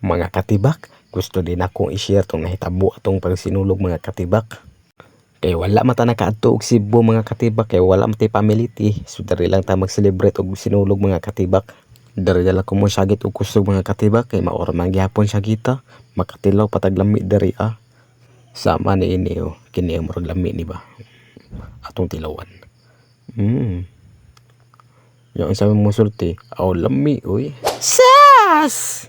Mga katibak, gusto din akong i-share tong nahitabo atong pagsinulog, mga katibak. Kay wala man ta nakaadto og Cebu, mga katibak, kay wala man tay family. So diri lang ta mag-celebrate og sinulog, mga katibak. Diri lang ko mosagit og kusog, mga katibak, kay mao ra man gihapon sagita. Makatilaw pa tag lami diri ah. Sama ni ini oh, kini ang murag lami ni ba. Atong tilawan. Yung sa mo sulti, aw lami oy. Sas!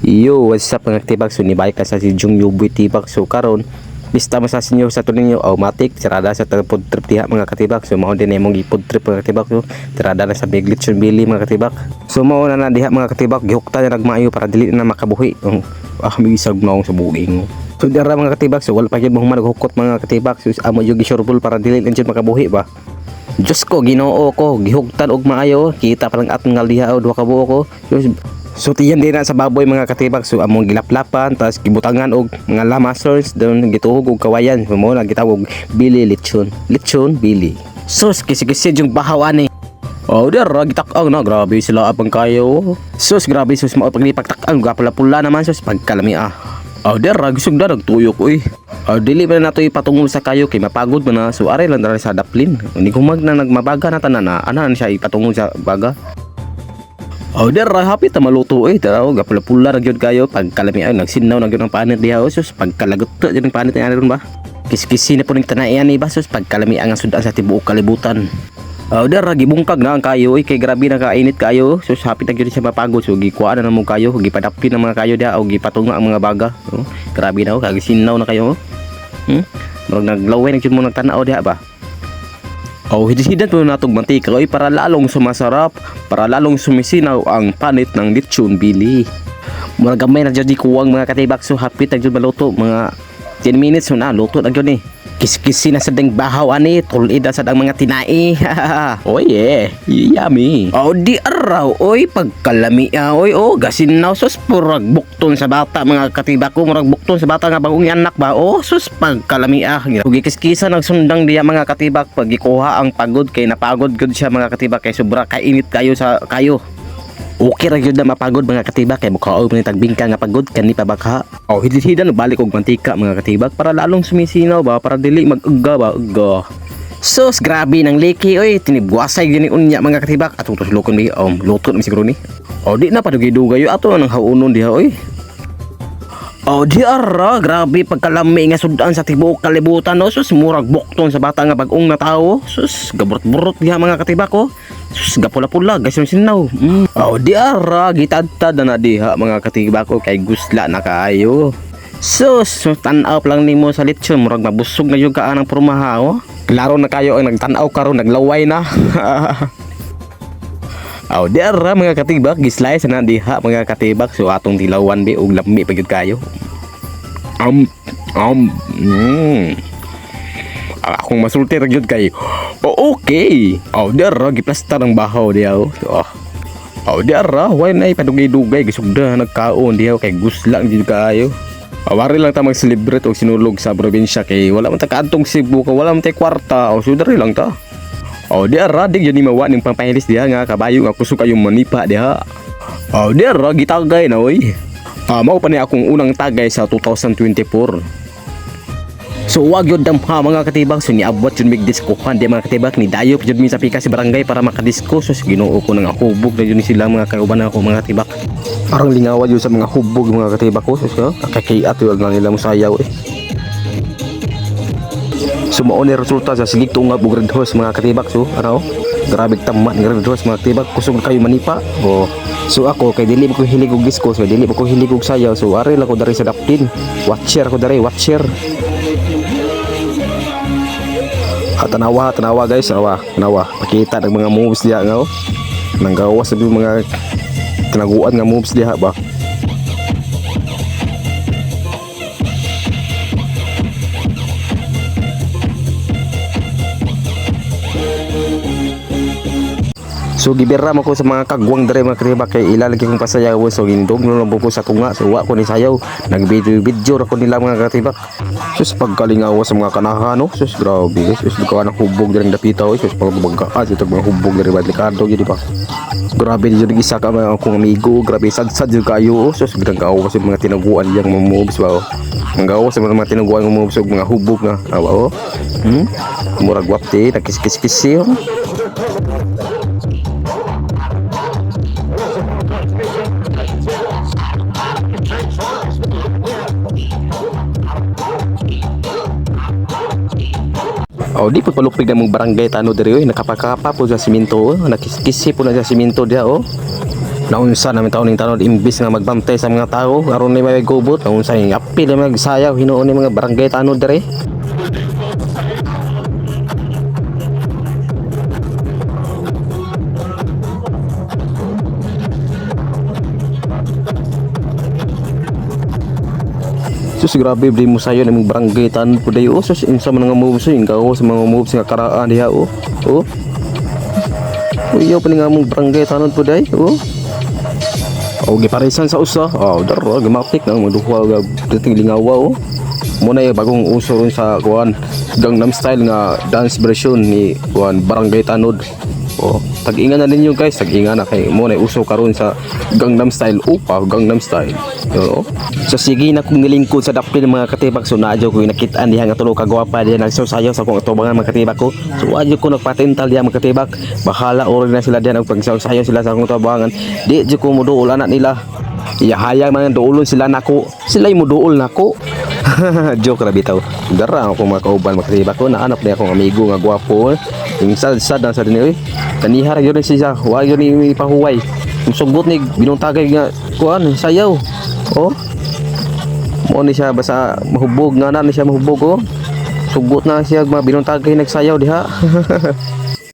Yo, what's up, mga tibak? So nibalik ka sa si Jung Yuboy Tibak. So karon, bista mo sa sinyo sa tuninyo automatic tirada sa food trip diha, mga katibak. So mao din imong food trip, mga katibak. So tirada na sa Big Lechon Billy, mga katibak. So mao na na diha, mga katibak, gihukta na nagmaayo para dili na makabuhi. Oh, ah, may isag naong sa buing. So dira, mga katibak, so wala pa gyud mo human naghukot, mga katibak. So amo yung gisurbol para dili lang jud makabuhi ba. Diyos ko, Ginoo ko, gihugtan og maayo, kita pa lang atong diha o duha ka buok ko. So tiyan din na sa baboy, mga katibak. So among gilaplapan, tapos gibutangan og mga lamasons, doon gituhog og kawayan. So mo na gitawag bili lechon. Lechon bili. Sus, kisi-kisi yung bahaw ani. Oh, dira gitak-ang na, grabe sila apang kayo. Sus, grabe sus mao paglipagtak-ang gapula-pula naman sus pagkalami ah. Oh, dira gisugda nagtuyok oy. Oh, dili pa na nato ipatungol sa kayo kay mapagod man na. So are lang dara sa daplin. Hindi humag na nagmabaga na tanan na. Ana na siya ipatungol sa baga. Oh, dira happy ta maluto eh. Tara, oh, gapula-pula ra gyud kayo pagkalami ay nagsinaw na gyud ang panit diha oh, sus pagkalagot gyud ang panit niya ron ba. Kiskisi na po ning tanaian ni ba sus pagkalami ang sudan sa tibuok kalibutan. Oh, dira gibungkag na ang kayo eh, kay grabe na kainit kayo. Sus happy na gyud siya mapagod. So gikuha na namo kayo, gipadapin ang mga kayo diha o gipatunga ang mga baga. Oh, grabe na oh, kagisinaw na kayo. Oh. Murag naglaway na gyud mo nagtan-aw diha ba. Oh, hidhidan po natog mantika oy para lalong sumasarap, para lalong sumisinaw ang panit ng lechon bili. Murag gamay na jud di kuwang, mga katibak, so hapit na jud maluto, mga 10 minutes so na luto na gyud ni. Kiskisi na sa ding bahaw ani, tulid na sad ang mga tinai. Oh yeah, yummy. Oh di araw, oy pagkalami ah, oy oh gasinaw sus purag bukton sa bata, mga katibak ko, murag bukton sa bata nga bagong anak ba. Oh sus pagkalami ah. Gikiskisa nagsundang diya, mga katibak, pag gikuha ang pagod kay napagod gud siya, mga katibak, kay sobra kainit kayo sa kayo. Okay ra gyud na mapagod, mga katibak, kay mukhaog man tagbingka nga pagod kani pa baka. Oh, hidhidan balik og mantika, mga katibak, para lalong sumisinaw ba, para dili mag-uga ba uga. Sus, grabe ng liki oy, tinibwasay gyud ni unya, mga katibak. Atong tuslokon bi, luto na siguro ni. Oh, di na padugay-dugay ato nang haunon diha oy. Oh, di ara, grabe pagkalami nga sudan sa tibuok kalibutan no. Sus, murag bukton sa bata nga bag-ong na tao. Sus, gaburot-burot diha, mga katibak ko. Sus, gapula-pula, gasin sinaw. Oh, di ara, gitadtad na na diha, mga katibak ko, kay gusla na kaayo. Sus, so, tan-aw lang nimo sa lechon, murag mabusog na yung ka anang pormaha oh. Klaro na kayo ang nagtan-aw karon naglaway na. Aw, di ara, mga katibak, gislice na diha, mga katibak, so atong tilawan bi og lami pa gyud kayo. Ang akong masulti ra gyud kay oh, okay. Aw, di ara giplastar ang bahaw diha oh. Oh. Aw, di ara, way na padugay-dugay gisugda nagkaon diha kay gusla gyud kaayo. Awari lang ta mag-celebrate og sinulog sa probinsya kay wala man ta kaadtong Cebu ka wala man tay kwarta o so diri lang ta. Oh, di ara di gyud ni mawa ning pampahilis diha nga kabayo nga kusog kayong manipa diha. Oh, di ara gitagay na oy. Ah, mao pa ni akong unang tagay sa 2024. So wag yun damha, mga katibak, so niabot yun mig diskohan di, mga katibak, ni dayo jud mi sa pika si barangay para makadisko. So Ginoo ko, nang hubog na yun sila mga kauban ako, mga katibak. Parang lingawa yun sa mga hubog, mga katibak ko. So siya kakakiat yun na nila musayaw eh. So mao ni resulta sa sigig tungab ug Red Horse, mga katibak. So ano, grabe tama ng Red Horse, mga katibak, kusog kayo manipa. Oh. So ako kay dili ko hilig og disco, so dili ko hilig og sayaw, so ari lang ko dari sa daptin. Watcher ko dari, watcher. Ah, tanawa, tanawa guys, tanawa, tanawa. Pakita ng mga moves diha nga oh. Nanggawas sa mga tinaguan nga moves diha ba. So gibira mo ko sa mga kagwang dere, mga katibak, kay ila lagi kong pasayaw. So gindog lang ko sa tunga, so wa ko ni sayaw, nag-video video ra ko nila, mga katibak. Sus, pagkalingawa sa mga kanahan, no? Sus, grabe. Sus, duka ng hubog dere dapita oy. Sus, pagbagaan ito mga hubog dere ba, delikado gyud ba. Grabe jud isa ka mga akong amigo, grabe sad-sad jud kayo, oh. Sus, gawa sa mga tinaguan yang mga moves ba, oh. Mga gawa sa mga tinaguan ng moves ug mga hubog nga. Awa, oh. Murag wapti, nagkiskis-kisi, oh. Oh, di po palupig na mong barangay tanod diri oy, nakapakapa po sa simento, oh. Nakiskisi po na sa simento diha, oh. Naunsa namin taon ning tanod, imbis nga magbantay sa mga tao aron ni may gubot, naunsa ning apil na magsayaw hinuon ni mga barangay tanod diri. Sus, grabe di mo sayo ng barangay tanod po dayo, oh. Sus, unsa man nga moves yung gawa sa mga moves nga karaan diha, oh. Oh. Uyaw pa ni nga mong barangay tanod po day, oh. O giparisan sa usa. Oh, daro gimatik na mga duha ga dating lingawa, oh. Mo na yung bagong uso ron sa kuan Gangnam Style nga dance version ni kuan Barangay Tanod. Oh, tag-inga na ninyo, guys, tag-inga na kay mo na uso karon sa Gangnam Style upa, Gangnam Style. Oo. So sige na kong nilingkod sa dapli ng mga katibak, so naadyo ko nakitaan diha nga tulo ka gwapa diha nagsasayaw sa akong atubangan, mga katibak ko. So adyo ko nagpatental diha, mga katibak. Bahala ori na sila diha nagpagsayaw sila sa akong atubangan. Di jud ko moduol anak nila. Iyahayang mga duolon sila nako. Sila'y muduol nako. Joke ra bitaw. Dara ako mga kauban, mga katibak ko. Naanap na akong amigo nga gwapo. Yung sad-sad na sa din oy. Kaniha ra gyud ni siya. Wa gyud ni pahuway. Ang sugot ni binuntagay nga kuan sayaw. Oh. Mo ni siya basta mahubog nga na ni siya mahubog, oh. Sugot na siya mga binuntagay nagsayaw diha.